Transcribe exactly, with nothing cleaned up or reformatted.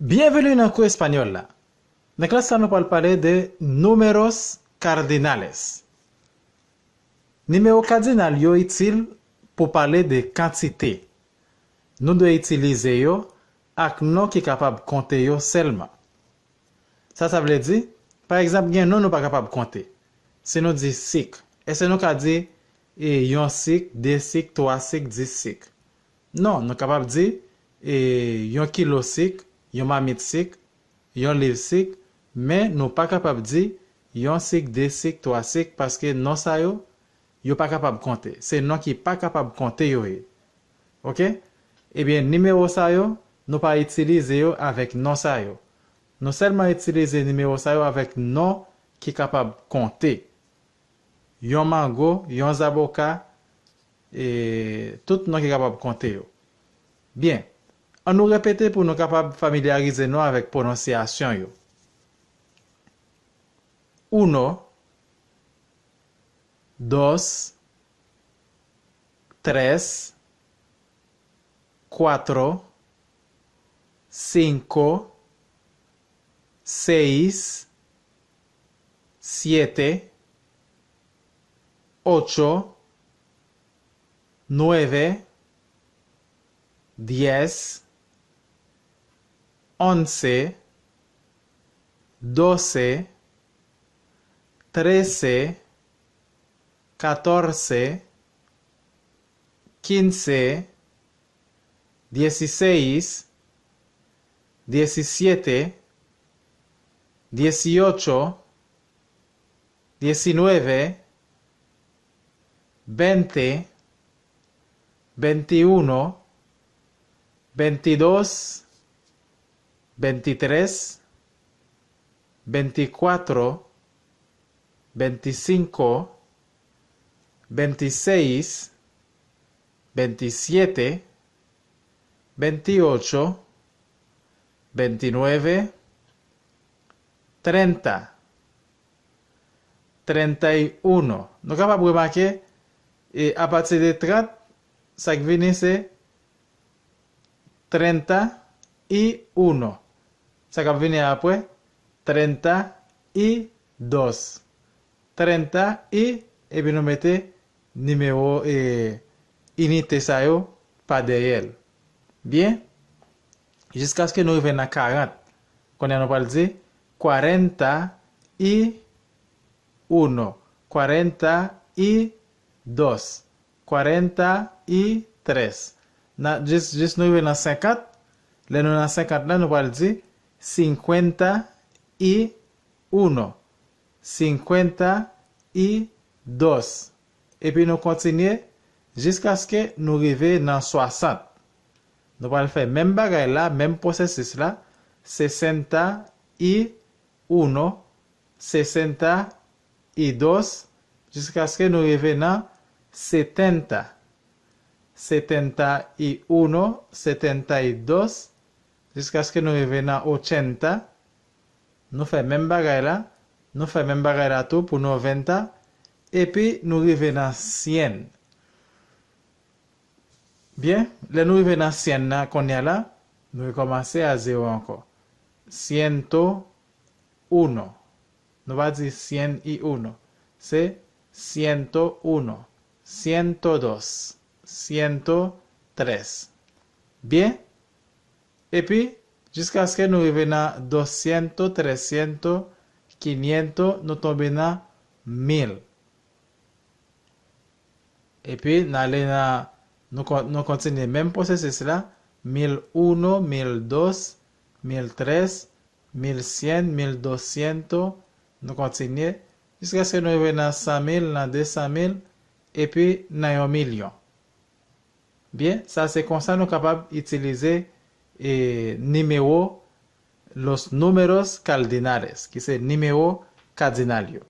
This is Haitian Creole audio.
Byenveni nan kou espanyòl la. Nan klas sa nou pral pale de números cardinales. Nimewo kadinal yo itil pou pale de kantite. Nou dwe itilize yo ak non ki kapab konte yo sèlman. Sa sa vle di? Pa egzanp, gen non nou pa kapab konte. Si nou di sik, èske nou ka di e, yon sik, de sik, twa sik, dis sik? Non, nou kapab di e, yon kilo sik, yon mamit sik, yon liv sik, men nou pa kapab di yon sik, de sik, twa sik, paske non sa yo, yo pa kapab konte. Se non ki pa kapab konte yo ye. Oke? Ebyen, nimewo sa yo, nou pa itilize yo avèk non sa yo. Nou sèlman itilize nimewo sa yo avèk non ki kapab konte. Yon mango, yon zaboka, e, tout non ki kapab konte yo. Byen, ann nou repete pou nou kapab familyarize nou avèk pwononsyasyon yo. Uno, dos, tres, cuatro, cinco, seis, siete, ocho, nueve, diez, once, doce, trece, catorce, quince, dieciséis, diecisiete, dieciocho, diecinueve, veinte, veintiuno, veintidós, veintitrés, veinticuatro, veinticinco, veintiséis, veintisiete, veintiocho, veintinueve, treinta, treinta y uno. Nou kapab remake, e apati de trant, sa k vini se treinta y uno. Sa k ap vini apre, treinta y dos. Treinta y, epi nou mete nimewo e inite sa yo pa dèyè l. Byen? Jiskaske nou rive nan karant. Kounye a nou pral di cuarenta y uno, cuarenta y dos, cuarenta y tres. Nan, jis, jis nou rive nan senkant. Lè nou nan senkant la, nou pral di cincuenta y uno, cincuenta y dos. Epi nou kontinye jiskaske nou rive nan swasant. Nou pral fè menm bagay la, menm pwosesis la, sesenta y uno, sesenta y dos, jiskaske nou rive nan setenta. Setenta y uno, setenta y dos, jiskaske nou rive nan ochenta. Nou fè menm bagay la, nou fè menm bagay la tou pou noventa, epi nou rive nan cien. Byen, lè nou rive nan cien nan kounye a la, nou rekòmanse a zewo ankò. Ciento uno. Nou pa di cien y uno. Se ciento uno, ciento dos, ciento tres. Byen? Epi, jiskaske nou rive nan doscientos, trescientos, quinientos, nou tonbe nan mil. Epi, n ale nan, nou, kon- nou kontinye menm pwosesis la, mil uno, mil dos, mil tres, mil cien, mil doscientos, nou kontinye, jiskaske nou rive nan san mil, nan de san mil, epi nan yon milyon. Byen, sa se konsa nou kapab itilize e, nimewo, los números cardinales, ki se nimewo kadinal yo.